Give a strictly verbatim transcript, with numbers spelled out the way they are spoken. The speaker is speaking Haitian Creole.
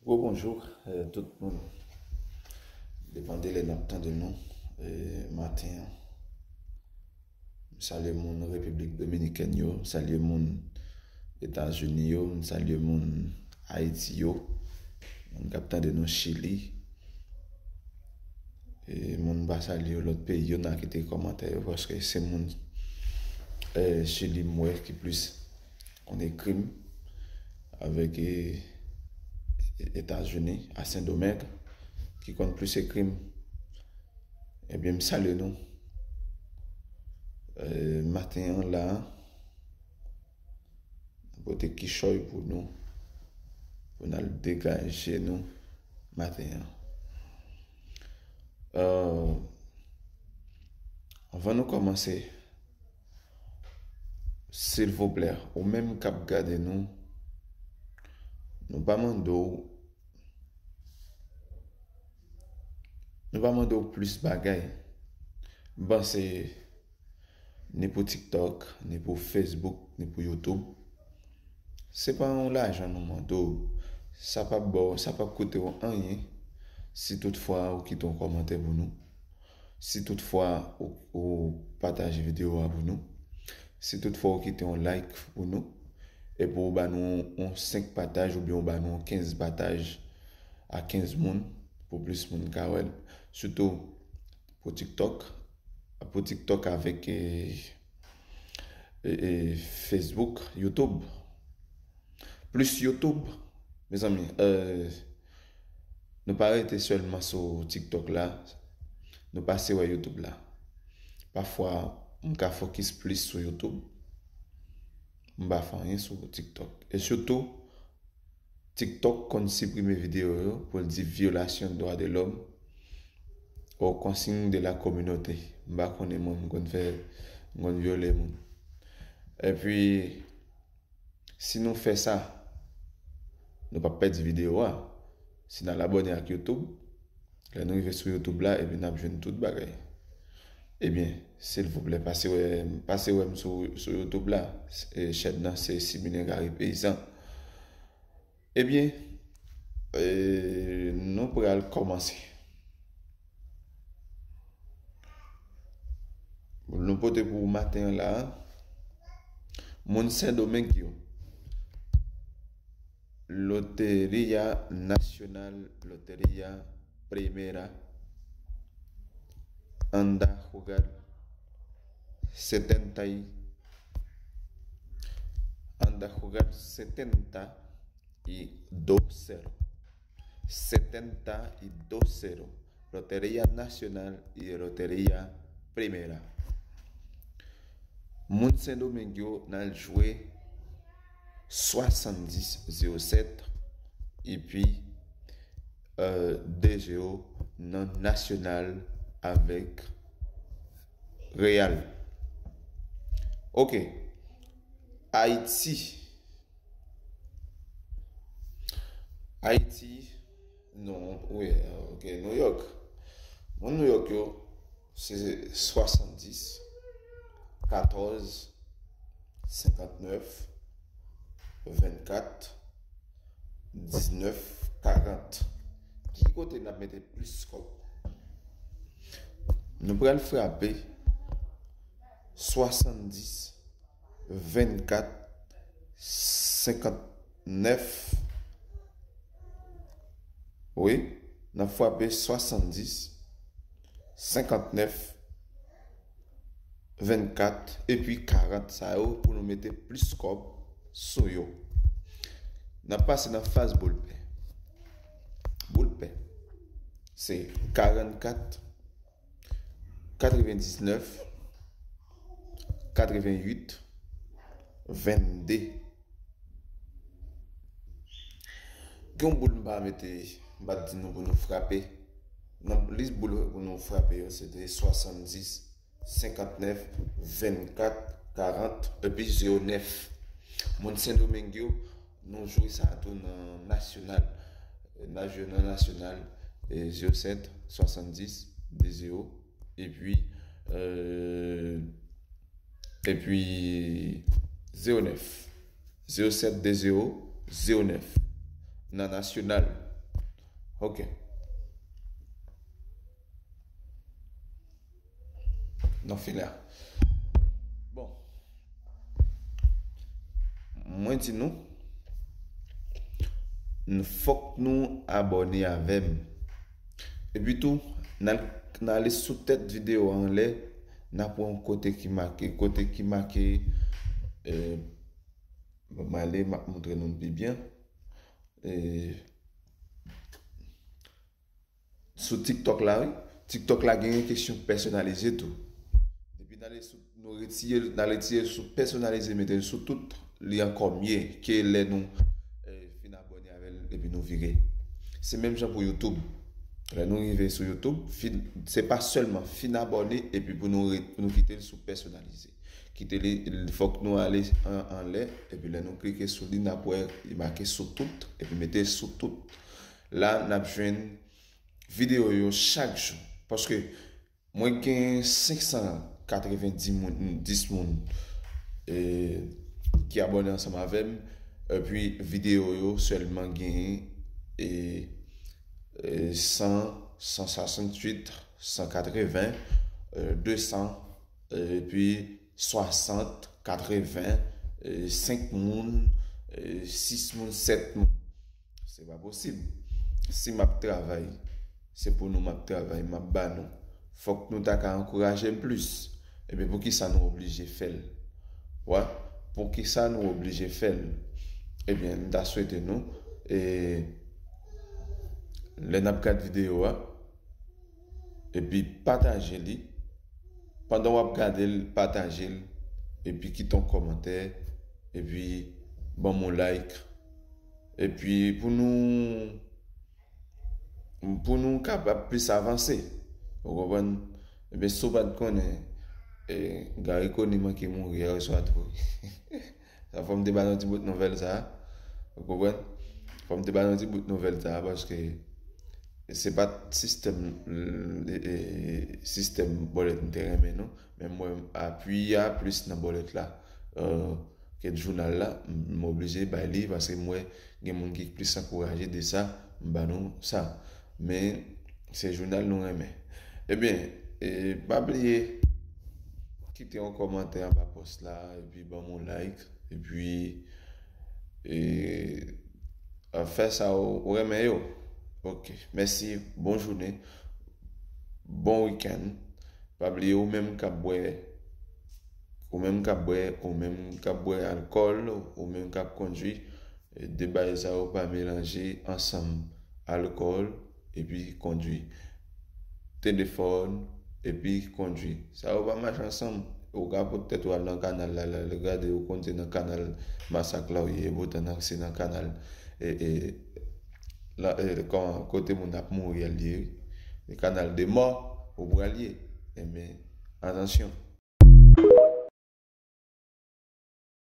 Gwo bonjou, eh, tout moun. Depann de lè n ap tande nou, eh, maten an. M salye moun Repiblik Dominikèn yo, m salye moun Etazini yo, m salye moun Ayiti yo, moun k ap tande nou Chili. E moun m pa salye yo lòt peyi yo, n a kite kòmantè yo, paske se moun, eh, Chili m wè ki plis konn ekri m avèk, eh, Etazini, a Sendomeng, ki konn plis ekri m. Ebyen, m salye nou. Eh, maten an la, m pote kichòy pou nou, pou n al degaje nou maten an. Eh, anvan nou kòmanse, silvouplè, ou menm k ap gade nou, nou pa mande w, nou pa mande w plis bagay. M panse ni pou TikTok, ni pou Facebook, ni pou YouTube, se pa yon lajan nou mande w. Sa p ap ba w, sa p ap koute w anyen si toutfwa ou kite yon kòmantè pou nou, si toutfwa ou, ou pataje videyo a pou nou, si toutfwa ou kite yon like pou nou, epi ou ba nou yon senk pataj oubyen ou ba nou yon kenz pataj a kenz moun, pou plis moun ka wè l. Sitou pou TikTok, pou TikTok avèk, eh, eh, eh, Facebook, YouTube. Plis YouTube, mezanmi, eh, nou pa rete sèlman sou TikTok la, nou pase wè YouTube la. Pafwa, m ka fokis plis sou YouTube, m pa fè anyen sou TikTok. E sitou, TikTok konn siprime videyo yo pou l di vyolasyon dwa de lòm ou konsiy de la kominote. M pa konnen mwen, m konn fè, m konn vyole moun. Epi, si nou fè sa, nou p ap pèdi videyo a. Si n al abòne ak YouTube, lè nou rive sou YouTube la, epi n ap jwenn tout bagay. Ebyen, silvouplè, pase wè, pase wè m sou, sou YouTube la. E, chèn nan se Sibilyen Gary Peyizan. Ebyen, e, nou pral kòmanse. Nou pote pou maten an la, moun Sendomeng yo. Loteria Nacional, Loteria Primera, anda jugar setenta y, anda jugar setenta y dos cero. Setenta y dos cero. Loteria Nacional y Loteria Primera. Moun Sendomeng yo n al jwe swasanndis zewo sèt epi, euh, de zewo nan Nasyonal avèk Real. Ok. Ayiti. Ayiti, non, wi, ok, New York. Moun New York yo, se swasanndis, katòz, senkantnèf, vennkat, diznèf, karant. Ki kote n ap mete plis kòb? Nou pral frape swasanndis, vennkat, senkantnèf. Wi, n ap frape swasanndis, senkantnèf, vennkat epi karant sa yo pou nou mete plis kòb sou yo. N ap pase nan faz boul pè. Boul pè, se karannkat, katrevendiznèf, katrevenuit, vennde. Gen yon boul m pa mete, m pa t di nou pou nou frape. Nan lis boul pou nou frape yo, se te swasanndis, senkantnèf, vennkat, karant, epi zewo nèf. Moun Sendomeng yo, nou jwe sa tou nan Nasyonal. N a jwe nan Nasyonal, e, zewo sèt, swasanndis, de zewo, epi, euh, epi zewo nèf. Zewo sèt, de zewo, zewo nèf. Nan Nasyonal. Ok. Non, fin la. Bon. Mwen di nou, n- fòk nou abòne avè m. Epi tou, n al, n ale sou tèt videyo a anlè, n ap wè yon kote ki make, kote ki make, eh, bon, m ale, m ap montre nou l pi byen. Eh, sou TikTok la, wi. TikTok la genyen kesyon pèsonalize tou. Depi n ale sou, nou retire, n ale retire sou pèsonalize, mete l sou tout, li ankò mye ke lè nou, eh, fin abòne avè l epi nou vire. Se menm jan pou YouTube. Lè nou rive sou YouTube, fin, se pa sèlman fin abòne epi pou nou re- pou nou kite l sou pèsonalize. Kite li, fòk nou ale an- anlè, epi lè nou klike sou li, n ap wè li make sou tout, epi mete l sou tout. La, n ap jwenn videyo yo chak jou. Paske mwen gen senk san katrevenndis moun, dis moun, eh, ki abòne ansanm avè m. Epi videyo yo sèlman gen, eh, eh, san, san swasanntuit, san katreven, eh, de san, epi swasant, katreven, eh, senk moun, eh, sis moun, sèt moun. Se pa posib. Si m ap travay, se pou nou m ap travay, m ap ba nou. Fòk nou ta ka ankouraje m plis. Ebyen, poukisa nou oblije fè l? Wè, poukisa nou oblije fè l? Ebyen, m ta swete nou, e, lè n ap gad videyo a, epi pataje li. Pandan w ap gade l, pataje l, epi kite yon kòmantè, epi ban m yon like. Epi pou nou, pou nou kapab plis avanse. Ou konprann? Ebyen, si w pa t konnen, e, Garry Conille manke mouri yè swa tou. Sa fò m te ba nou ti bout nouvèl sa a. Ou konprann? Fò m te ba nou ti bout nouvèl sa a, paske se pa t sistèm, e, e, sistèm bòlèt m te renmen, non. Men m wè apui a plis nan bòlèt la, e, ke jounal la, m oblije bay li, paske m wè gen moun ki plis ankouraje de sa, m ba nou sa. Men, se jounal nou renmen. Ebyen, e, pa bliye kite yon kòmantè anba pòs la, epi ban m yon like, epi, e, fè sa ou, ou renmen yo. Ok, mèsi, bon jounen, bon wikenn. Pa bliye ou menm k ap bwè, ou menm k ap bwè, ou menm k ap bwè alkòl, ou menm k ap kondwi, e, de bagay sa yo pa melanje ansanm, alkòl epi kondwi. Telefòn epi kondwi. Sa yo pa mache ansanm. Ou ka pot tèt ou al nan kanal la, la, la, gade, ou konn se nan kanal masak la ou ye, epoutan nan, se nan kanal, e, e, la, e, kòman, kote moun ap mouri a l ye, wi. Se kanal de mò ou pral ye. Enben, atansyon.